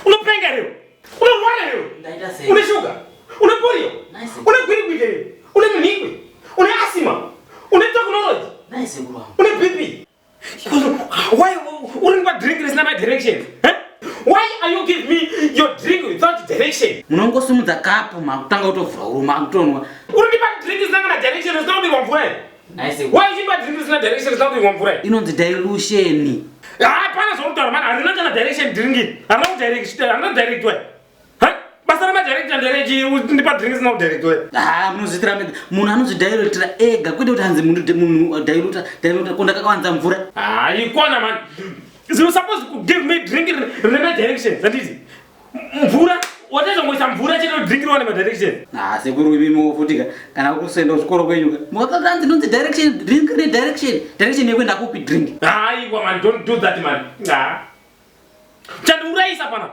Unopenga here? Unorwara here? Ndaita sei? Une shuga? Une polio? Nice. Une gwirikwiti here? Une mhikwi? Une asthma? Une technology? Nhai sekuru wangu. Une BP? Why uri kundipa drink risina my directions? Eh? Why are you give me your drink without direction? Munongosumudza kapu makutanga kutovhura huro makutonwa. Uri kundipa drink isina kana direction isina kubikwa mvura here? Nhai sekuru. Why uchindipa drink isina direction isina kubikwa mvura here? Inonzi dilution. Hapana zvauri kutaura mani, harina kana direction drink iri. Harina kudirect, harina direct way. Ha? Basa ramadirector nderechi ndipa drink isina kudirect way. Ah, munozviitira mega. Munhu anozvidilutra ega kwete kuti hanzi munhu munhu diluta diluta ko ndakakawanza mvura. Ah, ikona mani. You supposed to give me drink rine madirection, handiti? Mvura, watazongoisa mvura chete kuti drink riwane madirection. Ah, sekuru imimi futi ka kana kusenda kuchikoro kwenyu ka. Mukatanga hanzi inonzi direction drink rine direction. Direction yekuenda kupi drink? Aiwa man, don't do that man. Ah. Chandiurayisa pana.